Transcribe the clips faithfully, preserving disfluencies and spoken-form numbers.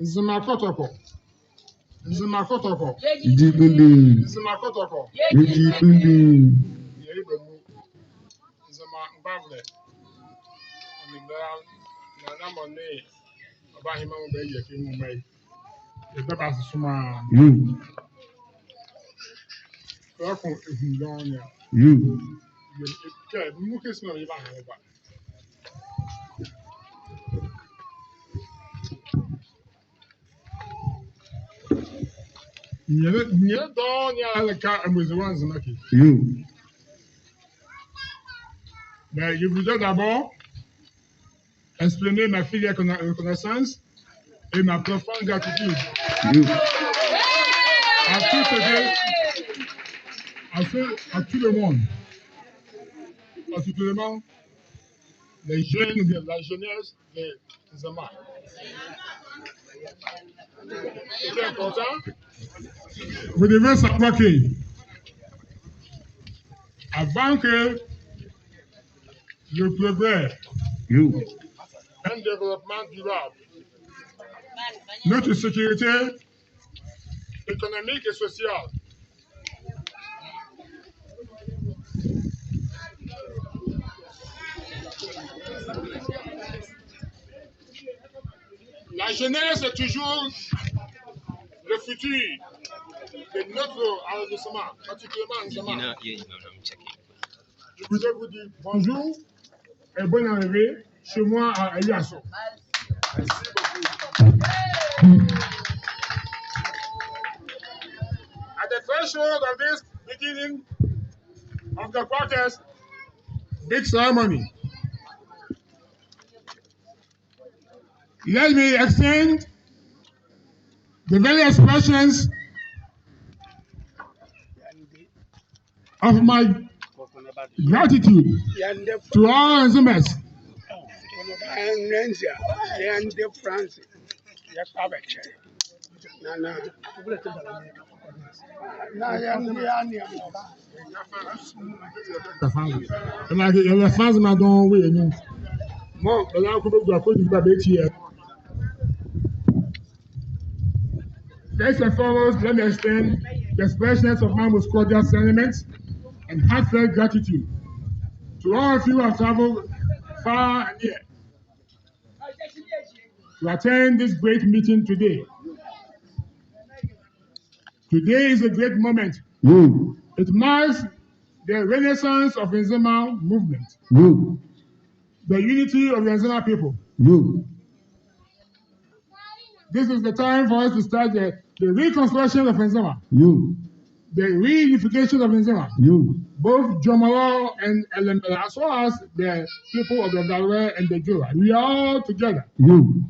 Nzema Kɔtɔkɔ. Nzema Kɔtɔkɔ. Edibidi. Nzema Kɔtɔkɔ. Edibidi. Yɛɛ bɛmu. Nzema mgbavolɛ. Ɔnle bɛ a, na na mɔɔ nee ɔbahema mɔɔ bɛyɛ kɛ nwoma ye. Yɛda bɛ ase somaa. Yoo. Kɛ ɔkɔ ehunle ɔnyɛ a. Yoo. Yɛ, yɛ, kɛ, mu kɛ sima yɛbaha yɛba. Nyɛlɛ, nyɛlɛ dɔɔnwo a le ka amuzewa Nzema kɛ. Yoo. Mais je voudrais d'abord exprimer ma filière reconna-, reconnaissance et ma profonde gratitude Yoo. À tous ceux, à ceux, à tout le monde, particulièrement les jeunes ou bien la jeunesse de Nzema. C'est important. Vous devez savoir que avant que le progrès, Yoo. Un développement durable, notre sécurité économique et sociale. La jeunesse est toujours le futur de notre arrondissement, particulièrement Nzema. Je voudrais vous dire bonjour et bonne arrivée chez moi à Yasso. Merci beaucoup. At the threshold of this beginning of the quarter's big ceremony, let me extend the very expressions of my gratitude to all Nzemas. Yɛlɛfa Nzema dɔɔnwo wɔ ɛnɛ. Mɔɔ bɛlɛba bɛgua kɔdwu bɛbɛtie yɛ. First and foremost, let me extend the expressions of my most cordial sentiments and heartfelt gratitude to all of you who have traveled far and near to attend this great meeting today. Today is a great moment. Yoo. It marks the renaissance of Nzema movement. Yoo. The unity of the Nzema people. Yoo. This is the time for us to start the, the reconstruction of Nzema. Yoo. The reunification of Nzema. Yoo. Both Jomolo and Ellembella, as well as the people of the Dawɛ and the Jura. We are all together. Yoo.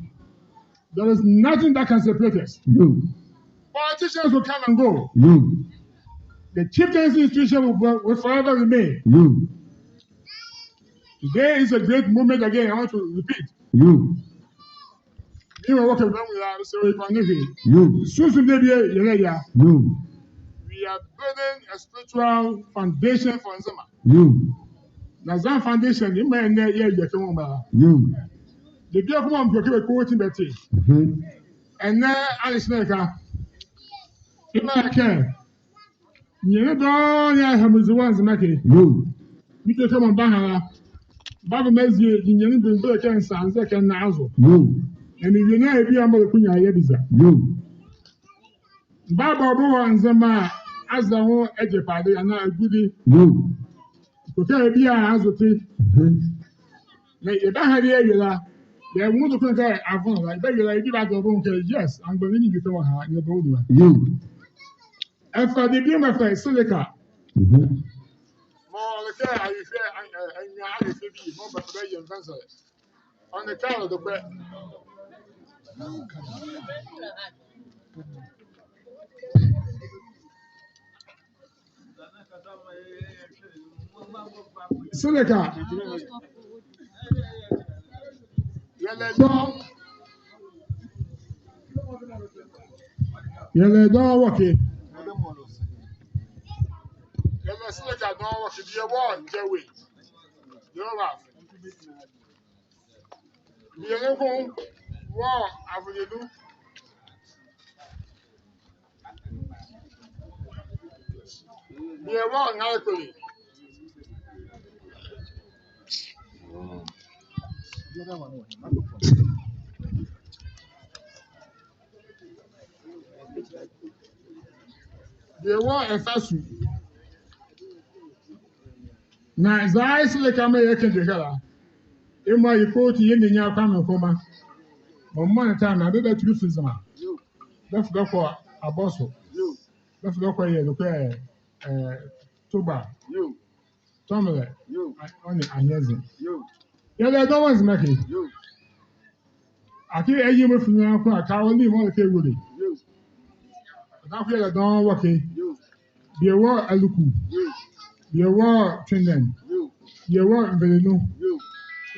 There is nothing that can separate us. Yoo. Politicians will come and go. Yoo. The chieftaincy institution will, will forever remain. Yoo. Today is a great moment again. I want to repeat. Yoo. You know what I'm saying? Yoo. Soon, soon, baby, yeah, yeah. Yoo. We are building a spiritual foundation for Nzema. Yoo. Na Nzema foundation, you may not hear your phone. Yoo. The dear woman, you can go to Betty. Mhm. And then Alice Maker. You may care. Nyɛne dɔɔnwo ne a ɛha me azu wɔ Nzema ɛkɛ. Yoo. Mekɛ kɛ mɔɔ mebaha la, Bible mɔ azie, nyɛne bɛmbɛlɛ kɛ nsa, nsa kɛ nna azo. Yoo. Na mewie na ɛbia mɔɔ ɛlɛkonya yɛ biza. Yoo. Bible bɔ wɔ Nzema aza nwo agyapade anaa agudi. Yoo. Kɛ ɛbia azo te. Mhm. Na yɛbaha bie awie la, yɛnwu zo ko kɛ avonle la, yɛbawie la, yɛbi badɔbo kɛ, yes, amgbenyie ne bi kɛ wɔ ha, yɛbɔ wo dua. Yoo. Ɛfa debie mɔɔ bɛfɛlɛ ye silica. Mhm. Mɔɔ le kɛ ayefie, a, a, anwea ayefie bie mɔɔ bɛfɛlɛ ye mfɛnsele. Ɔnle kalo dokwɛɛ. Silica. Yɛlɛ dɔɔnwo. Yɛlɛ dɔɔnwo wɔ ɛkɛ. Yɛlɛ silica dɔɔnwo wɔ ɛkɛ. Bie wɔ Nzewe. Yɛwɔ Bienle ko wɔ Avolenu. Bie wɔ Ngalekole. Bie wɔ Ɛfasu. Na zaa ye silica mɔɔ yɛkɛ ndie ɛkɛ la, yemɔ a yeko ati yɛ nrenyia Kwame Nkrumah. Mɔɔ mɔɔ ne time a, bɛbatu bɛfi Nzema. Bɛfa bɛkɔ Abossey. Bɛfa bɛkɔ yɛ, bɛkɔ yɛ, eh, Toba. Tomele. Ɔ nee Ahiazi. Yɛlɛ dɔɔnwo wɔ Nzema ɛkɛ. Akee ayi mɔɔ fi nuhua ko a, Kawoli mɔɔ le kɛ Wole. Ɔdaye ko yɛlɛ dɔɔnwo wɔ ɛkɛ. Bie wɔ Aluku. Bie wɔ Twendɛne. Bie wɔ Mvelenu.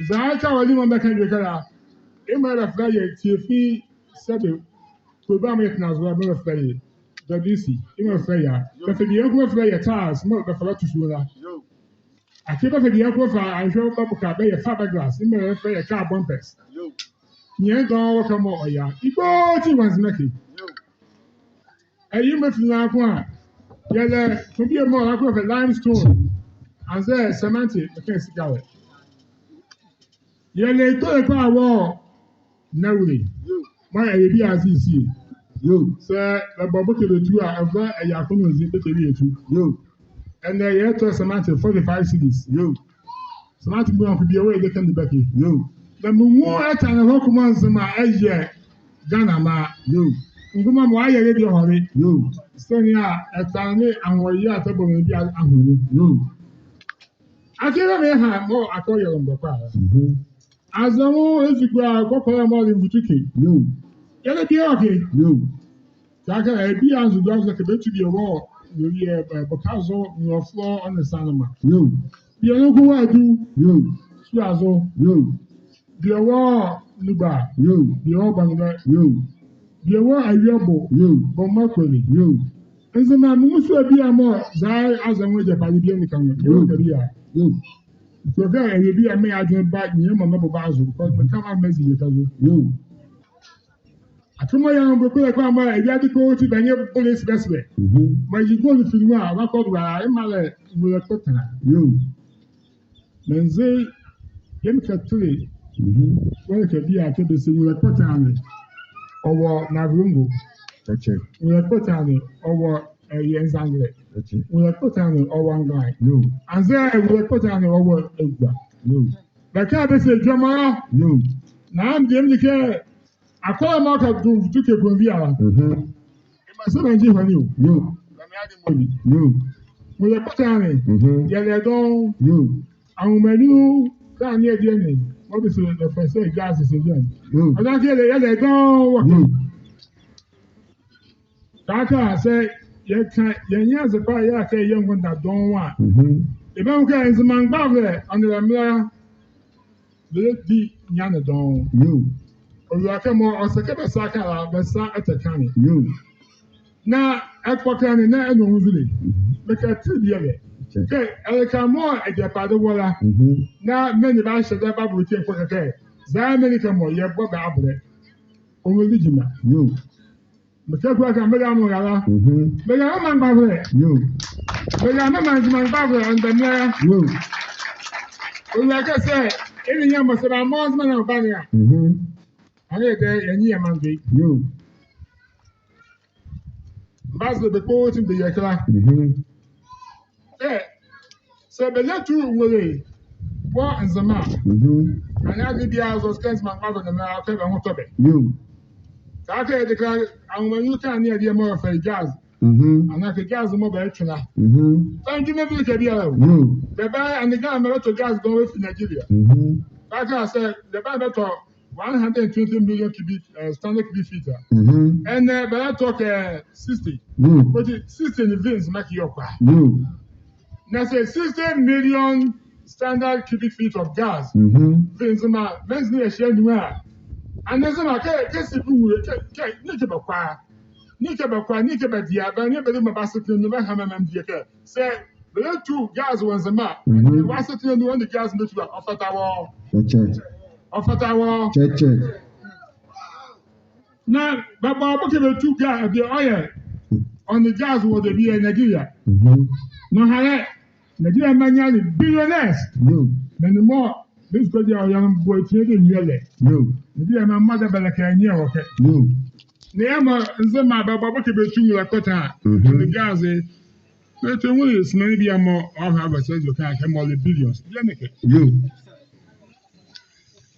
Zaa Kawoli mɔɔ bɛkɛ ndie ɛkɛ la, yemɔ a bɛfɛlɛ ye Tiefi Sɛbe. Kɛ bie a mɔɔ yɛtɛnla zo la, yemɔ a bɛfɛlɛ ye W C, yemɔ a bɛfɛlɛ ye a. Bɛfa bie ko bɛfɛlɛ ye Charles, mɔɔ bɛfa bɛto sulo la. Akee bɛfa bie ko bɛfa, ayɛ hwɛ bɛboka bɛyɛ fiberglass, yemɔ a bɛfɛlɛ ye car bumpers. Nyɛne dɔɔnwo wɔ ɛkɛ mɔɔ ɔyɛ a. Yegbo ati wɔ Nzema ɛkɛ. Ayi mɔɔ fi nuhua ko a, yɛlɛ ko bie mɔɔ ɔdaye ko bɛfɛlɛ limestone. Anzɛɛ cement, mekɛ sika wɛ. Yɛlɛ ekpole ko a wɔ Nawule. Mɔɔ ɛyɛ bie a azisie. Saa bɛbɔ bokiti bɛtu a, ɛva ɛyɛ akɔnɔzi bokiti bie ɛtu. Ɛnɛ yɛtɔ cement forty-five cedis. Cement mɔɔ ko bie wɔ yɛ dɛkɛ ne bɛkɛ. Na menwu ɛtane hɔ ko mɔɔ Nzema ɛyɛ Ghana mra. Ngoma mɔɔ ayɛ yɛ bie hɔle. Sɛnea ɛtane ne anwoyɛ a tɛbɔ me bie ahɔ nu. Akee bɛmɛ ha mɔɔ akee ɔyɛ lɔmɔ kpalɛ. Aza nwo ezi gua kɔkɔlɛ mɔɔ le Nvutuke. Yɛlɛ bie wɔ ɛkɛ. Kɛkala bie a nzodua zo kɛ bɛtu bie wɔ, yɛ, ɛ, Bokazo, Nlofolɔ, ɔ nee Sanoma. Bie noko wɔ Adu. Suazo. Bie wɔ Nugba. Bie wɔ Bangla. Bie wɔ Awiebo. Boma Kole. Nzema, menwu sua bie a mɔɔ zaa aza nwo agyapade bie meka nwo. Bie wɔ ɛkɛ bie a. Kɛkala ɛyɛ bie a me adwenle ba, nyɛmɔ mɛbɔ bɛ azo, because meka mɔɔ mezi yɛ ka zo. Akee mɔɔ yɛ nwo bɛkpole ko a mɔɔ awiade ko ti bɛnyɛ bole sibɛsibɛ. Mɔɔ yegbo ne fi nuhua a, ɔbakɔ do a, yemɔ a le nwolɛ kpotɛnla. Menze, yɛɛ mekɛtele wɔ ɛkɛ bie a kɛ bɛse nwolɛ kpotɛnla ne, ɔwɔ Navrongo. Ɔwɔ, eh, yɛ Nzanglɛ. Ɔwɔ Ngan. Anzɛɛ ɔwɔ Kpotane, ɔwɔ Agua. Bɛka bɛse edwɛmɔ. Na me deɛ medi kɛ akɔlɛ mɔɔ kɛdo nvutu kɛ konvi ala. Ema sɛ bɛngye hɔne o. Na me ade mɔɔ bi. Ɔwɔ Kpotane. Yɛlɛ dɔɔnwo. Anwomanyunlu kɛ aneɛ deɛ ne mɔɔ bɛse bɛfɛlɛ sɛ jazz sɛ jazz. Ɔdankɛ yɛlɛ, yɛlɛ dɔɔnwo wɔ ɛkɛ. Saa kɛ saa yɛka yɛ nye aze pa yɛka yɛ ngonda dɔɔnwo a. Yɛbɛnwu kɛ Nzema mgbavolɛ ɔnle mbɛla bɛlɛdi niane dɔɔnwo. Ɔlua kɛ mɔɔ ɔse kɛ bɛsa ɛkɛ la bɛsa ɛtɛ ɛkɛ ne. Na ɛkpɔ ɛkɛ ne na ɛnwu nzule. Mekɛ tiri bie lɛ kɛ ɛleka mɔɔ ɛgyapaade wɔ la. Na menli bahyɛ dɛ babolo tie ɛkpɔ ɛkɛ kɛ zɛhae menli kɛmɔ yɛbɔ bɛ abolɛ. Ɔnrɛdi gyima. Mekɛ kua ka mbɛla mɔɔ rala. Mbɛla mɔɔ mgbavolɛ. Mbɛla mɔɔ Nzema mgbavolɛ ɔnle mbɛla. Ɔlua kɛ saa ɛnle nyɛ mɔɔ sɛ bɛamɔ Nzema ne ɔba ne a. Ɔnrɛyɛ dɛ yɛ nye yɛ maanle. Mbaze bɛ kpoti bɛyɛ ɛkɛ la. Ɛ, sɛ bɛlɛtu nwole wɔ Nzema a, anrɛɛ ade biala zɔ kɛ Nzema mgbavolɛ ne mbɛla kɛ bɛ nwo tɔ bɛ. Saa kɛ yɛde kɛ anwomanyunlu kɛ aneɛ deɛ mɔɔ bɛfɛlɛ jazz. Anaa kɛ jazz mɔɔ bɛtwe la. Ɛnle gyima bi ɛkɛ biala o. Bɛba ɛnle Ghana mɔɔ bɛtɔ jazz dɔɔnwo bɛfi Nigeria. Saa kɛ saa bɛba bɛtɔ one hundred twenty million cubic, eh, standard cubic feet a. Ɛnɛ bɛlɛtɔ kɛ sixty. Kɔti sixty ne Nzema kɛyɛ ɔkwa. Na sɛ sixty million standard cubic feet of gas. Nzema, menzi ne yɛhyia nu a. Ɛnɛ Nzema kɛ, kɛ si bi nwule, kɛ, kɛ, ne kɛ bɛkwa. Ne kɛ bɛkwa, ne kɛ bɛdia, bɛ, ne bɛde mɔɔ bɛasetɛna nu, bɛha mɛmɛ mdie kɛ. Sɛ bɛlɛtu gas wɔ Nzema a, wɔ asetɛna nu, ɔnle gas bɛtu a, ɔfata wɔ. Ɔfata wɔ. Na bɛbɔ ɔ bo kɛ bɛtu gas, bie ɔyɛ, ɔnle gas wɔ debie yɛ Nigeria. Nɔhalɛ, Nigeria mɛnyia ne billionaires. Menli mɔɔ bɛnzikɔ deɛ ɔyɛ mboɛ tie de nwiɛ lɛ. Nigeria mɛmɔ debie lɛ kɛ nyia wɔ ɛkɛ. Na yɛmɔ Nzema bɛbɔ ɔ bo kɛ bɛtu nwolɛ kpotane a, ɔnle gas. Bɛtɔ nwolɛ sima ne bie mɔɔ ɔha bɛsɛ zo kɛ kɛ mɔɔ le billions. Bie ne kɛ.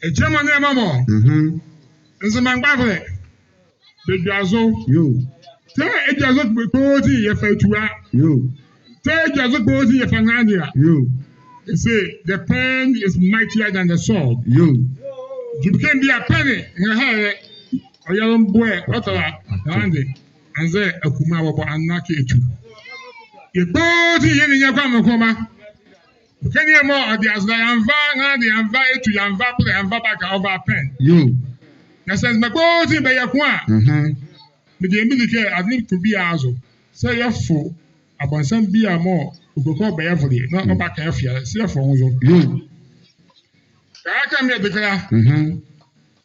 Ɛkyɛ mɔɔ ne ɛmɔ mɔ. Nzema mgbavolɛ. Bɛdwazo. Tɛ ɛdwazo kpoti yɛfa tua. Tɛ ɛdwazo kpoti yɛfa nrɛlande a. Ɛse, the pen is mightier than the sword. Dwubenli bie a pɛne, nrɛlande, ɔyɛle mboɛ, ɔtɛla nrɛlande. Anzɛɛ akuma wɔbɔ anaa kɛ etu. Yɛ kpoti yɛ ne nyɛkɔ amɛkɔma. Kɛ ne mɔɔ ɔde azo la yɛanva nrɛlande, yɛanva etu, yɛanva abolɛ, yɛanva baka, ɔva pɛn. Na sɛ Nzema kpoti bɛyɛ ko a, me deɛ medi kɛ ade ne ko biala azo. Sɛ yɛfo abɔnsam biala mɔɔ ɔkɔ kɛ ɔbɛyɛ voleɛ na ɔbaka yɛ fialɛ, sɛ yɛfo ɔ nwo zo. Kɛkala kɛ me deɛ kɛkala.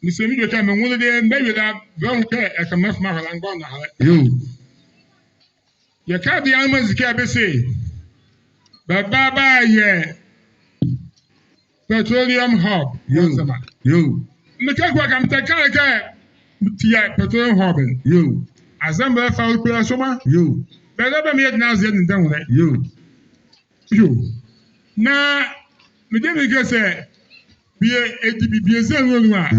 Mese medwɛkɛ me nwolɛ deɛ, mebɛwie la, bɛnwu kɛ ɛkɛ mɛfa mɛahɔla mgbɔnalɛ. Yɛka deɛ a, mezi kɛ bɛse bɛba bɛayɛ petroleum hub wɔ Nzema. Mekɛ kua ka metɛ kale kɛ metia petroleum hub ne. Azɛmɛlɛ fa ɔkpela soma. Bɛlɛba bɛmɛ yɛdɛnɛ aze yɛdendɛ nwolɛ. Yo. Na me deɛ mekɛ sɛ bie ɛdi bie, bie zɛ nwolɛ nu a,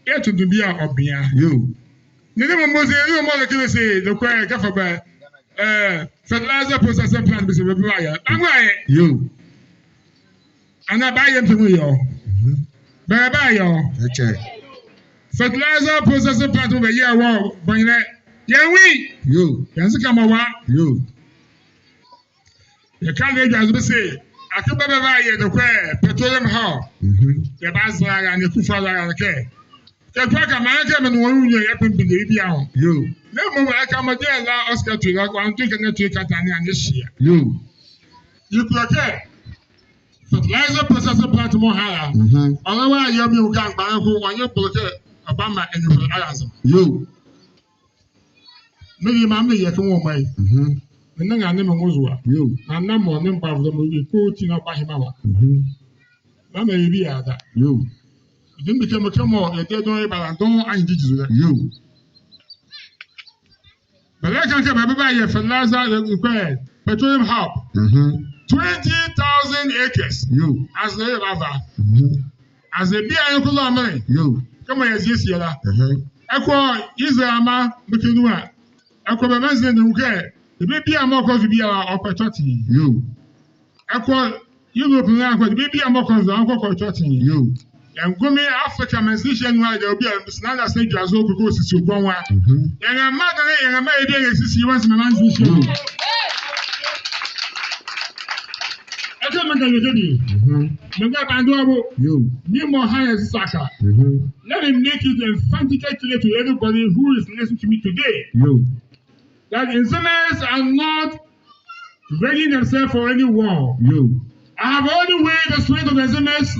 yɛto do bie a ɔbea. Na ne mɔɔ mɔɔ zɛ nwolɛ mɔɔ le kɛ bɛse dɔkɔ ɛ kɛfa bɛ, eh, fertilizer processing plant bɛse bɛbɛyɛ. Bɛngoa yɛ. Anaa bɛayɛ mpɛ mu yɛ ɔ. Bɛbɛyɛ ɔ. Fertilizer processing plant mɔɔ bɛyɛ wɔ Bɔnyɛlɛ. Yɛnwu ye. Yɛnze kɛ mɔɔ wa. Yɛka ne yɛdwazo bɛse akee bɛbɛyɛ dɔkɔ ɛ petroleum hub. Yɛbaza la ne Kufuor aza la ne kɛ. Kɛ kua ka meanle kɛ me ne wɔ nwiɔ yɛpembendɛ bie biala ho. Na mmom ɛka mɔɔ deɛ la ɔseka tui la, wanto kɛ ne tui kata ne a ne hyia. Yekulo kɛ fertilizer processing plant mɔɔ ha la. Ɔlɛwɔ ayɛ me ɔ ka mgbala ko, wɔnyɛ bolo kɛ ɔbamaa ɛnyɛvolɛ ala Nzema. Meli maa meyɛ kɛ nwoma ye. Me nɛnɛ ne me nwo zo a. Na namɔ ne mgbavolɛ mɔɔ yɛ kpoti na ɔbahe maa wa. Mama yɛ bie ada. Ɛdɛnɛ mekɛ mekɛ mɔɔ yɛdie dɔɔnwo yɛbala dɔɔnwo anyegye zo la. Bɛlɛka kɛ bɛbava bɛayɛ fertilizer, eh, eh, petroleum hub. Mhm. Twenty thousand acres. Yo. Aze bɛava. Mhm. Aze bie a yɛkɔ lɔmele. Yo. Kɛmɔ yɛziesie la. Mhm. Ɛkɔ Israel amaa bɛkɛ nu a. Ɛkɔ bɛ maanzinli ne nu kɛ, debie biala mɔɔ ɔkɔ zo biala ɔkɔ ɛtɔ tee. Yo. Ɛkɔ Europe ne ɛkɔ, debie biala mɔɔ ɔkɔ zo, ɔkɔ ɛtɔ tee. Yo. Yɛngome Africa maanzinli ne nu a, debie biala, mese na ɔse edwazo ɔkɔ kɔsisi ɔkɔ nwo a. Mhm. Yɛ nrɛma dane, yɛ nrɛma ye bie a yɛsisi wɔ Nzema maanzinli. Yo. Ɛkɛ mekɛ yɛ kɛ bie. Mhm. Mekɛ bɛandɔ ɔ bo. Yo. Ni mɔɔ ha yɛ sisa ka. Mhm. Let me make it emphatically clear to everybody who is listening to me today. Yo. That Nzemas are not readying themselves for any war. Yo. I have only weighed the strength of Nzemas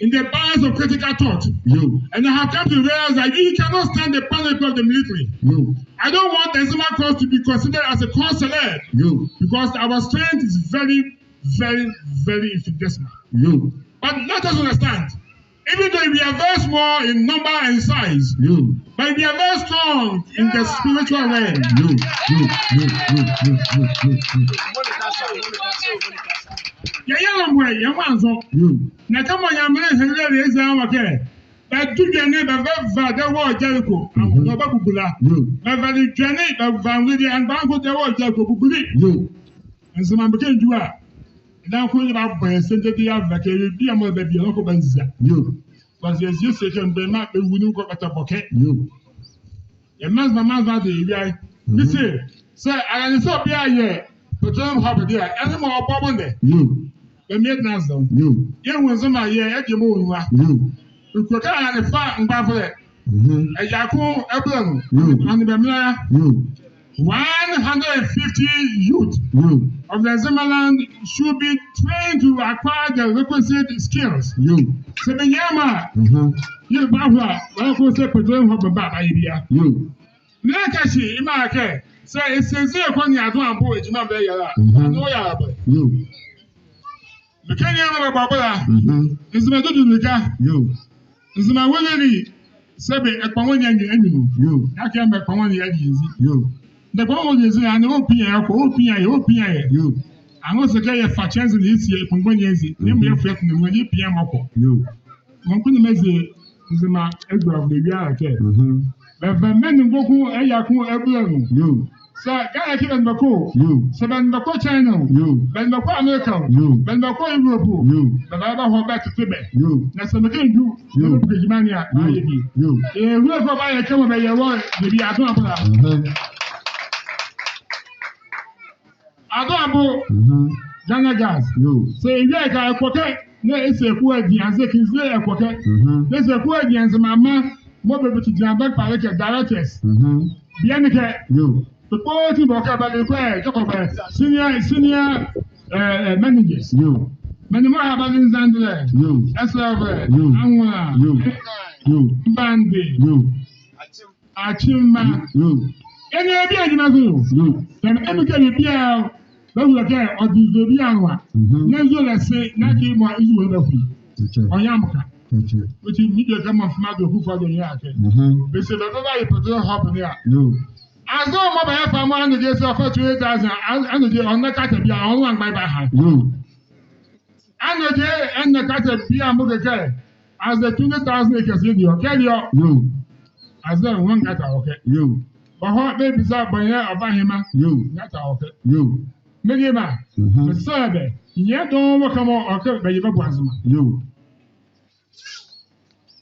in the balance of critical thought. Yo. And I have come to realize that you cannot stand the panoply of the military. Yo. I don't want the Nzema cause to be considered as a cause celeb. Yo. Because our strength is very, very, very infinitesimal. Yo. But let us understand, even though we are very small in number and size, yo, but we are very strong in the spiritual realm. Yo, yo, yo. Yɛyɛ la mɔɔ yɛnwanzɔ. Yo. Na kɛmɔ Nyamenle ɛhye ɛlɛyɛ Israelnwo kɛ, bɛdwu dwɛne bɛva dɛwɔ Jericho. Mhm. Na bɛbubu la. Yo. Bɛvale dwɛne bɛva nwolɛ anibaa noko dɛwɔ Jericho bubuli. Yo. Nzema mekɛ ndwu a, ɛdawɔ noko yɛbabɔ yɛ sendede yɛava kɛ, yɛ bie a mɔɔ bɛbie noko bɛanza. Yo. Because yɛziesie kɛ mgbanyima bɛwu ne noko bɛtɛbɔ kɛ. Yo. Yɛ maanzinli, maanzinli de yɛ wia ye. Mhm. Mese, sɛ ɛlɛnwu sɛ ɔbia yɛ petroleum hub deɛ a, ɛnee mɔɔ ɔbɔ bo ndɛ. Yo. Bɛmie dɛnɛ azo. Yo. Yɛnwu Nzema yɛ, ɛdeɛ mɔɔ ɔnwu a. Yo. Ɛkulo kɛ ɛlɛfa mgbavolɛ. Mhm. Ɛyɛ ko ɛbɛlɛ nu. Yo. Ɛnee bɛmraalɛ. Yo. One hundred and fifty youth, yo, of the Nzema land should be trained to acquire the requisite skills. Yo. Sɛ bɛnnyia mɔ a, mhm, yɛbahɔ a, bɛlɛka sɛ petroleum hub bɛba bɛayɛ bie a. Yo. Mekɛ hye maa kɛ, sɛ ɛsiesie kɔ ne adoabo gyima bɛyɛ la, mhm, ɛnee ɔyɛ abɛ. Yo. Mekɛ nea mebɛbɔ abɛla. Mhm. Nzema duduli ka. Yo. Nzema weleli, sɛbe ɛkpɔnwɔ ne anyunlu. Yo. Akee mɔɔ ɛkpɔnwɔ ne anyunlu. Yo. Na ɛkpɔnwɔ ne anyunlu, ɛnee ɔpia yɛ kɔ, ɔpia yɛ, ɔpia yɛ. Yo. Ɛnee ɔse kɛ yɛfa kyɛnse ne yɛsie ɛkpɔnwɔ ne anyunlu. Mhm. Na mɔɔ yɛfa yɛ kɔ ne, yɛpia yɛ mɔ kɔ. Yo. Mɔɔ ko ne meze Nzema ɛdwɛkɛ bie a kɛ. Mhm. Bɛva menli nwo ko ɛya ko ɛbɛlɛ nu. Yo. Sɛ Ghana ɛkɛ bɛnlɛ bɛkɔ. Yo. Sɛ bɛnlɛ bɛkɔ China o. Yo. Bɛnlɛ bɛkɔ America o. Yo. Bɛnlɛ bɛkɔ Europe o. Yo. Bɛba bɛhɔ bɛtete bɛ. Yo. Na sɛ mekɛ ndwu. Yo. Bɛbuke gyima ne a. Yo. Ayɛ bie. Yo. Ɛhye ko bayɛ kɛ mɔɔ bɛyɛ wɔ debie adoabo la. Mhm. Adoabo. Mhm. Ghana Gas. Yo. Sɛ ɛwie a ɛkɔ ɛkɛ, na ɛse ɛkɔ ɛdi, anzɛɛ kɛ ɛse ɛkɔ ɛkɛ. Mhm. Na ɛse ɛkɔ ɛdi, Nzemama mɔɔ bɛbɛtɛ gyinabɛ kpalɛ kɛ directors. Mhm. Bianekɛ. Yo. Kpokpoti bɛkɛ bɛlɛkɔ ɛ, jɔkɔ bɛ, senior, senior, eh, eh, managers. Yo. Menli mɔɔ ɛha bɛle Nzandelɛ. Yo. Ɛsɛvɛ. Yo. Anwula. Yo. Yo. Mbande. Yo. Akyemma. Yo. Ɛnee bie a gyima zo yo. Yo. Ɛnee mekɛ bie a, bɛwula kɛ ɔde nzule bie anwo a. Mhm. Na nzule ɛse, na kɛ mɔɔ nzule bɛkɔ. Kɛkyɛ. Ɔnyɛ amɔka. Kɛkyɛ. Ɔti medi kɛ mɔɔ mfama do kufa do nyɛ akɛ. Mhm. Bɛse bɛbava bɛayɛ petroleum hub ne a. Yo. Azo mɔɔ bɛyɛfa mɔɔ anigye sɛ ɔfa twenty thousand, a-, anigye ɔnlɛ kata bie a, ɔnlɛ angba ɛbaha. Yo. Anigye ɛnlɛ kata bie a mɔɔ kɛkɛ. Aze twenty thousand acres ɛdeɛ ɔ, kɛ ɛdeɛ ɔ. Yo. Aze nwo ngata ɔkɛ. Yo. Bɛhɔ bɛbiza bɔnyɛ ɔbahema. Yo. Ngata ɔkɛ. Yo. Mediema. Mhm. Bɛsɛlɛ bɛ. Nyɛ dɔɔnwo kɛmɔ ɔkɛ bɛyɛ bɛboa Nzema. Yo.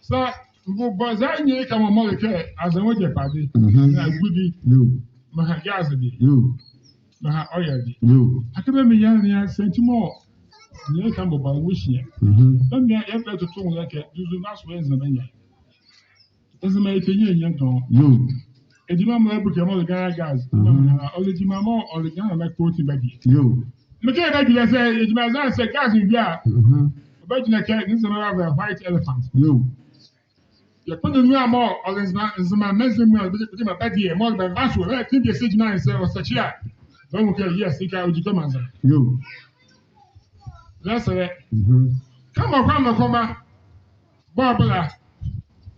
Sa mebɔ zaa nyɛ kɛmɔ mɔɔ kɛ aze nwo gyɛpade. Mhm. Na agudi. Yo. Meha gas de. Yo. Meha oil de. Yo. Akee bɛmɛ yɛ nea senti mɔɔ. Nyɛ kɛmɔ bɛbɔ nwo hyia. Mhm. Bɛmɛ yɛbɛtoto nwolɛ kɛ duzu na so Nzema nyɛ. Nzema ɛkɛ nyɛ nyɛ dɔɔnwo. Yo. Egyima mɔɔ ɛbuke mɔɔ le Ghana Gas. Mhm. Ɔle gyima mɔɔ ɔle Ghana mɔɔ ɛkpoti bɛdi. Yo. Mekɛ bɛdi lɛ sɛ, egyima zaa sɛ gas wie a. Mhm. Ɔbagyinla ɛkɛ, Nzema bɛva white elephant. Yo. Yɛkpondɛ nu a mɔɔ ɔle Nzema, Nzema, Nzema, bɛdi, bɛdi ma bɛdi yɛ, mɔɔ bɛva so, ɛlɛtɛnbie sɛ gyima ne sɛ, ɔsɛkye a. Bɛnwu kɛ, yes, ɛkɛ ɔgyi kɛ ɔmaa Nzema. Yo. Lɛsɛ lɛ. Mhm. Kɛmɔ Kwame Nkrumah bɔ abɛla,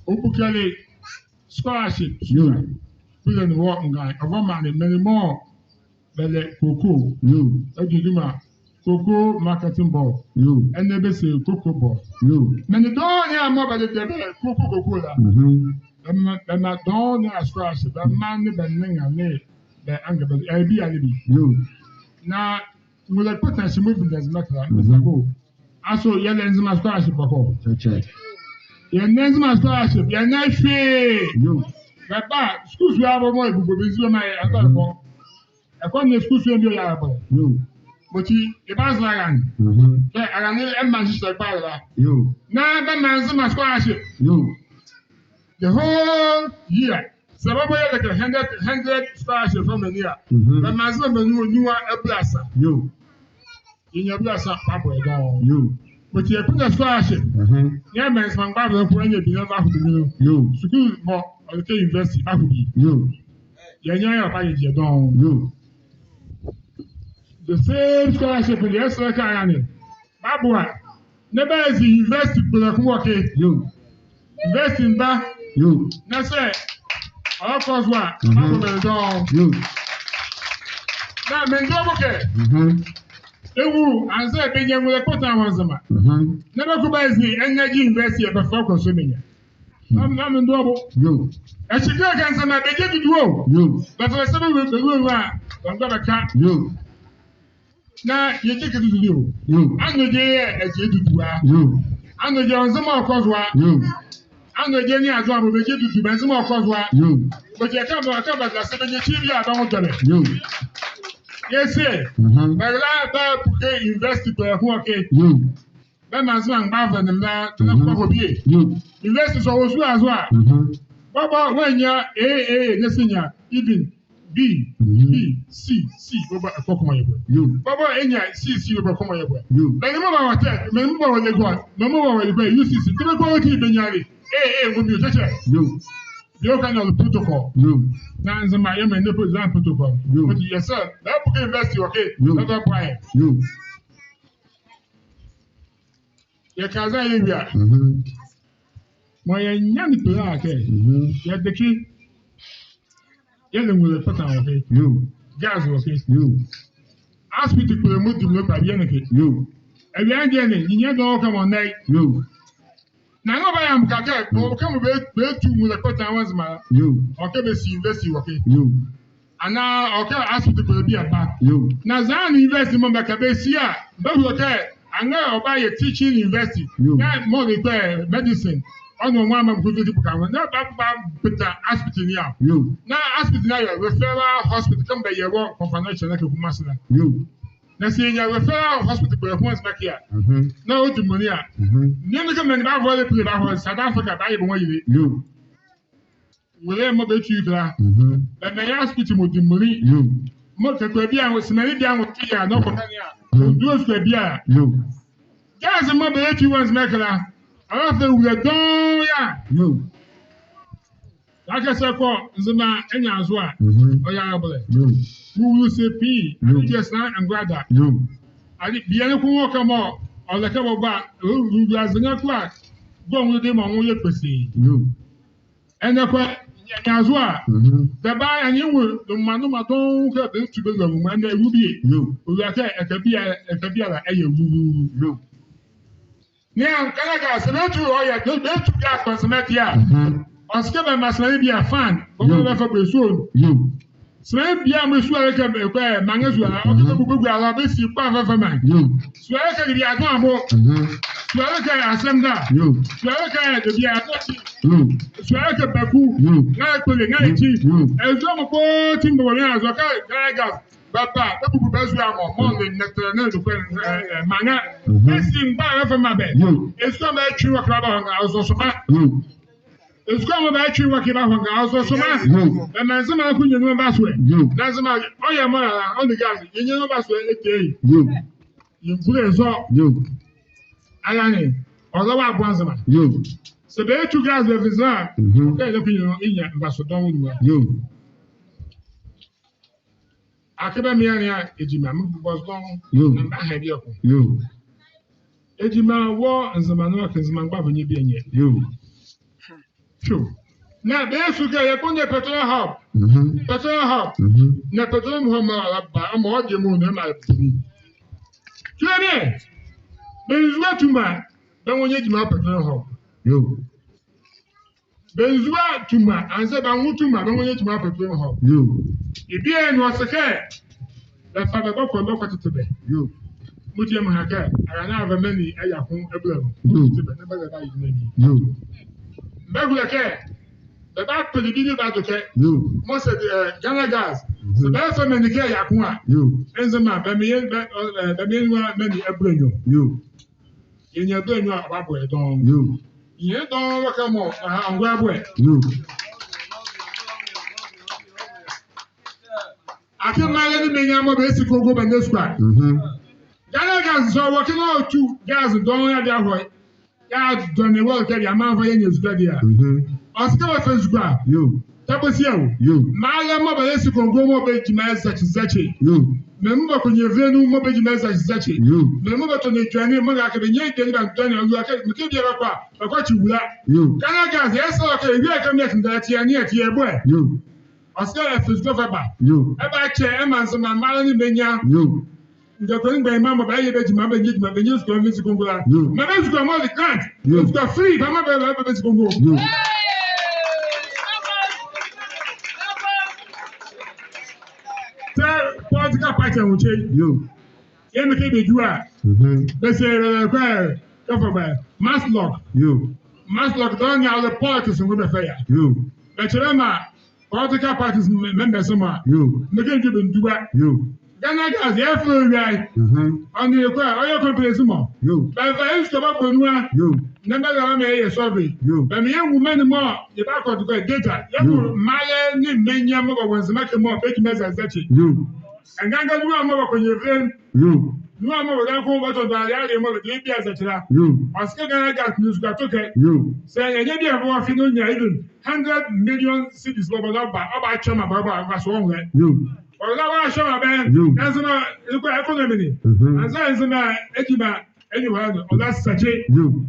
ɔbukele scholarship. Yo. Kpule ne wɔ Ngan, ɔvɔ maa ne menli mɔɔ bɛlɛ Cocoa. Yoo. Ɔdi duma Cocoa Marketing Board. Yoo. Ɛnɛ bɛse Cocoa Board. Yoo. Menli dɔɔnwo ne a mɔɔ bɛdendɛ bɛ cocoa, cocoa la. Mhm. Bɛmaa, bɛmaa dɔɔnwo ne a scholarship, bɛmaa ne bɛ nrenyia nee bɛ anka bɛ, ɛɛ, bie ne bie. Yoo. Na nwolɛ kpɔtɔ a, si mɔɔ bɛvinde Nzema ɛkɛ la, mhm, mese go. Asoo yɛlɛ Nzema scholarship bɔkɔ? Kyɛ, kyɛ. Yɛnlɛ Nzema scholarship, yɛnlɛ hwee. Yoo. Bɛba, schools a bɛbɔ mɔɔ ɛbubue bɛ nzi bɛmaa yɛ, ɛkɔ, mhm, ɛkɔ. Ɛkɔ ne school sua bie ɔyɛ abɔ. Yoo. Bɔti, ɛbaza arane. Mhm. Kɛ arane ɛmaa nhyehyɛe kpalɛ la. Yoo. Na bɛmaa Nzema scholarship. Yoo. The whole year. Saa bɛbɔ yɛlɛ kɛ hundred, hundred scholarship fa menli a. Mhm. Bɛmaa Nzema menli nwiɔ abulansa. Yoo. Yɛnyia abulansa bɛbɔ yɛ dɔɔnwo. Yoo. Bɔti ɛkpondɛ scholarship. Mhm. Yɛmaa Nzema mgbavolɛ noko anyia bie na bɛaho bie nu. Yoo. Sukuu mɔɔ ɔlɛkɛ university bɛaho bie. Yoo. Yɛnyia yɛ ɔbayɛ die dɔɔnwo. Yoo. The same scholarship ne yɛsɛlɛ kɛ arane bɛaboa na bɛazi university kpole ko wɔ ɛkɛ. Yoo. University mba. Yoo. Na saa ɔlɛkɔ zo a, mhm, bɛaboa menli dɔɔnwo. Yoo. Na mendɔ mo kɛ, mhm, ɛnwu anzɛɛ bɛnyia nwolɛ kpɔtɔ a wɔ Nzema. Mhm. Na bɛkɔ bɛazi energy university a bɛfa kɔ so bɛnyia. Hmm. Na, na mendɔ mo. Yoo. Ɛhye kile kɛ Nzema bɛgyɛ dudu o. Yoo. Bɛfa bɛ sa bɛwula, bɛwula a, bɛmgba bɛka. Yoo. Na yɛgyɛ kɛ dudu o. Yoo. Anɔgye yɛ ɛgyɛ dudu a. Yoo. Anɔgye Nzema ɔkɔ zo a. Yoo. Anɔgye ne azo a mɔɔ bɛgyɛ dudu bɛ Nzema ɔkɔ zo a. Yoo. Bɛgyɛ kɛ mɔɔ, kɛ bɛda saa bɛnyia ekyi bie a bɛ nwo dwɛlɛ. Yoo. Yɛse, mhm, bɛra bɛbuke university kpole ko wɔ ɛkɛ. Yoo. Bɛmaa Nzema mgbavolɛ ne mbɛla, tɛnla, mhm, kpɔkɔ bie. Yoo. University sɔɔ wɔ sua zo a. Mhm. Bɔbɔ wɔanyia A A, na saa nyia even B, mhm, B, C, C, bɔbɔ ɛkɔ kɔmɔ yɛ bɛ. Yoo. Bɔbɔ ɛnyia C, C, bɔbɔ kɔmɔ yɛ bɛ. Yoo. Menli mɔɔ bɛwɔ Tech, menli mɔɔ bɛwɔ Legon, menli mɔɔ bɛwɔ Legon U C C, tɛbɛ kɔ wɔ ti bɛnyia le. A A, nwo mɔɔ, kyɛ, kyɛ. Yoo. Bie ɔka ne ɔle protocol. Yoo. Na Nzema yɛmaa ne protocol. Yoo. Bɔti yɛse, bɛbuke university wɔ ɛkɛ. Yoo. Bɛbɛboa yɛ. Yoo. Yɛka zɛ yɛwie a. Mhm. Mɔɔ yɛnyia ne kpole a kɛ. Mhm. Yɛdeke. Yɛlɛ nwolɛ kpɔtɔ wɔ ɛkɛ. Yoo. Gas wɔ ɛkɛ. Yoo. Hospital kpole mɔɔ di menli kpalɛ bie ne ɛkɛ. Yoo. Ɛwia ɛnɛ ne, yɛnyia dɔɔnwo kɛmɔ nɛ. Yoo. Na nɔ baya meka kɛ, mɔɔ kɛmɔ bɛ, bɛtu nwolɛ kpɔtɔ wɔ Nzema. Yoo. Ɔkɛ bɛsi university wɔ ɛkɛ. Yoo. Anaa ɔkɛ hospital kpole bie aba. Yoo. Na zɛ ne university mɔɔ bɛka bɛsi a, bɛhulo kɛ, anrɛɛ ɔbayɛ teaching university. Yoo. Na mɔɔ ɔlɛkpɛ medicine. Ɔnwo ɔmaa mɔɔ mekutu ti buka nwo. Na bɛba bɛbata hospital ne a. Yoo. Na hospital ne ayɛ referral hospital kɛmɔ bɛyɛ wɔ Nkompane Nɔhye ne kɛ Kumasi la. Yoo. Na saa yɛnyia referral hospital kpole ko wɔ Nzema ɛkɛ a. Mhm. Na ɔdi menli a. Mhm. Nea ne kɛ menli bɛavolɛ pile bɛavolɛ South Africa bɛayɛ bɛ nwo ayile. Yoo. Nwolɛ mɔɔ bɛtu ye kɛ la. Mhm. Bɛmaa yɛ hospital mɔɔ di menli. Yoo. Mɔɔ kɛkala bie a, sɛmɛne bie a nwo te ye a, na ɔkɔ kane a. Mhm. Ɔdua sua bie a. Yoo. Gas mɔɔ bɛyɛ tu wɔ Nzema ɛkɛ la. Ɔlɛfa wula dɔɔnwo ye a. Yoo. Akɛse kɔ Nzema ɛnyia zo a. Mhm. Ɔyɛ arabolɛ. Yoo. Wulu se pii. Yoo. Ade biala sa ne ngrada. Yoo. Ade biala noko wɔ ɛkɛ mɔɔ ɔlɛkɛ bɔbɔ a, wulu azenga ko a, gɔnwolɛ de mɔɔ nwo yɛ kpesee. Yoo. Ɛnɛ kɔ, ɛnyia zo a. Mhm. Dɛba ɛnye nwo, noma, noma dɔɔnwo kɛ bɛtu bɛwula nwo mɔɔ, ɛnɛ ɛwu bie. Yoo. Ɔwula kɛ, ɛkɛ bie, ɛkɛ bie la, ɛyɛ wulu. Yoo. Nea, kɛnɛ gas, bɛtu ɔyɛ, bɛtu gas wɔ Nzema ɛkɛ a. Mhm. Ɔse kɛ bɛmaa sɛmɛne bie a fan, bɔbɔ, yoo, bɛfa bɛ sulo. Yoo. Sɛmɛne bie a mɔɔ sulo ɛleka, ɛkɛ, maŋa sulo, ɔkɛ, mhm, bɛbubua la, bɛsi kpɔfɔfɔ maŋ. Yoo. Sulo ɛleka bie a Adoabo. Mhm. Sulo ɛleka Asɛmda. Yoo. Sulo ɛleka bie a Adoakye. Yoo. Sulo ɛleka Baku. Yoo. Nrɛlɛ Kpole, Nrɛlɛ Ekyi. Yoo. Ɛzo mɔɔ kpoti bɔbɔ ne azo kɛ, kɛnɛ gas. Bɛba, bɛbubu bɛ sulo mɔ, mɔɔ le nɛtɛlɛ ne noko, ɛ, ɛ, maŋa. Mhm. Bɛsi mgbavolɛ bɛfa bɛmaa bɛ. Yoo. Esukulo mɔɔ bɛtwe wɔ ɛkɛ bɛbahɔnga, ɔzɔ sɔma. Yoo. Esukulo mɔɔ bɛtwe wɔ ɛkɛ bɛbahɔnga, ɔzɔ sɔma. Yoo. Bɛmaa Nzema noko nyia nu aba soɛ. Yoo. Na Nzema, ɔyɛ mɔɔ la, ɔnle gas, yɛnyia nu aba soɛ, ɛtɛ ye. Yoo. Yɛnvule nzɔ. Yoo. Ala ne, ɔlɛ wɔ aboa Nzema. Yoo. Saa bɛtu gas bɛvi Nzema. Mhm. Kɛ ɛlɛkɔ nyia, ɛnyia mvasoɔ dɔɔnwo nu a. Yoo. Akee bɛmaa yɛnea egyima, mebɔ zo dɔɔnwo. Yoo. Na mebaha bie ko. Yoo. Egyima wɔ Nzema ne ɔkɛ Nzema mgbavolɛ nye bie nye. Yoo. Tso. Na bɛyɛ su kɛ yɛkpondɛ petroleum hub. Mhm. Petroleum hub. Mhm. Na petroleum hub mɔɔ ɔlɛba, ɔmaa ɔgye mu na ɛmaa ɛbɛdi. Tumiɛ, bɛnzua tuma, bɛnwɔ nyɛ gyima petroleum hub. Yoo. Bɛnzua tuma, anzɛɛ bɛnwo tuma, bɛnwɔ nyɛ gyima petroleum hub. Yoo. Ɛbie nu ɔse kɛ, bɛfa bɛ bɔkɔ, bɛkɔtete bɛ. Yoo. Motie meha kɛ, ara na ava menli ɛyɛ ako ɛbɛla nu. Yoo. Kɔtete bɛ, na bɛlɛba yɛ menli. Yoo. Mebɛgulo kɛ, bɛbapele bibi bɛado kɛ. Yoo. Mɔɔ sɛ, eh, Ghana Gas. Mhm. Sɛ bɛfa menli kɛ ɛyɛ ako a. Yoo. Nzema, bɛmaa yɛ, bɛ, eh, bɛmaa yɛnwia menli ɛbɛla nu. Yoo. Yɛnyia ɛbɛla nu a, ɔbabɔ yɛ dɔɔnwo. Yoo. Yɛnyia dɔɔnwo kɛmɔ, aha, angoa bɔɛ. Yoo. Akee mraalɛ nee menli mɔɔ bɛsi kɔngo bɛnyia sukua. Mhm. Ghana Gas nso, ɔwɔ kɛ na ɔtu gas dɔɔnwo yɛde ahɔ. Yɛadɔne wɔ kɛ deɛ amanfoɔ yɛnyia sukua deɛ a. Mhm. Ɔse kɛ wɔfa sukua. Yoo. Tɛbɔsia o. Yoo. Mraalɛ mɔɔ bɛyɛ si kɔngo mɔɔ bɛ gyima ɛzɛkyezɛkye. Yoo. Mɛmɔ bɛ kɔnyevire nu mɔɔ bɛ gyima ɛzɛkyezɛkye. Yoo. Mɛmɔ bɛ tɔne aduane mɔɔ ga kɛ bɛnyia aduane bɛdɔne ɔyɛ kɛ mekɛ bie bɛkɔ a, bɛkɔ kye wula. Yoo. Ghana Gas, yɛsɛ ɔkɛ, ɛwie kɛ mɛtendɛ ɛteɛ ne ɛteɛ bɔɛ. Yoo. Ɔse kɛ ɛfa sukua ɛfa ɛba. Yoo. Ɛbakyɛ, ɛmaa Nzema mraalɛ nee menli. Yoo. Ndakɔ ne mgbanyima mɔɔ bɛyɛ bɛ gyima, bɛnyia gyima, bɛnyia sukua, bɛsi kɔngo la. Yoo. Maa bɛ sukua mɔɔ de grant. Yoo. Sukua free, bɛmaa bɛ, bɛ, bɛ, bɛsi kɔngo. Yoo. Tɛ political party a ɔnkyɛ. Yoo. Yɛɛ mekɛ bɛdwu a. Mhm. Bɛse, eh, kɛ, kɛ fa bɛ, matchlock. Yoo. Matchlock, dɔɔnwo ne a ɔle politics ne bɛfa ye a. Yoo. Bɛkyɛlɛ maa political parties mɛ, mɛ, members mɔ a. Yoo. Mekɛ bɛndwu bɛ nduba. Yoo. Ghana Gas, yɛfa ɔwia. Mhm. Ɔnle kɛ, ɔyɛ companies mɔ. Yoo. Bɛmfa yɛ sukua bɛbɔ nu a. Yoo. Na bɛlɛba bɛmaa yɛ survey. Yoo. Bɛmaa yɛnwu menli mɔɔ, yɛbakɔ do kɛ data. Yɛnwu, yoo, mraalɛ nee menli mɔɔ bɛwɔ Nzema ɛkɛ mɔɔ bɛ gyima ɛzɛkyezɛkye. Yoo. Ɛnga-ɛnga nu a mɔɔ bɛkɔnyevire. Yoo. Nu a mɔɔ bɛdabɛ kɛ bɛtɔne adeɛ mɔɔ bɛde bie ɛzɛkyelɛ. Yoo. Ɔse kɛ Ghana Gas ne sukua tɔ kɛ. Yoo. Sɛ ɛnyɛ bie a bɛwɔ afe ne ɔnyia even hundred million cedis bɔbɔ na ɔba, ɔbakyɛ maa bɛ, ɔba, ɔba so ɔnwɛ. Yoo. Ɔla ɔbakyɛ maa bɛ. Yoo. Ɛnso na, ɛkɔ economy ne. Mhm. Anzɛɛ ɛnso na, ɛgyima, ɛnyɛ wɔ ha no, ɔla sɛkye. Yoo.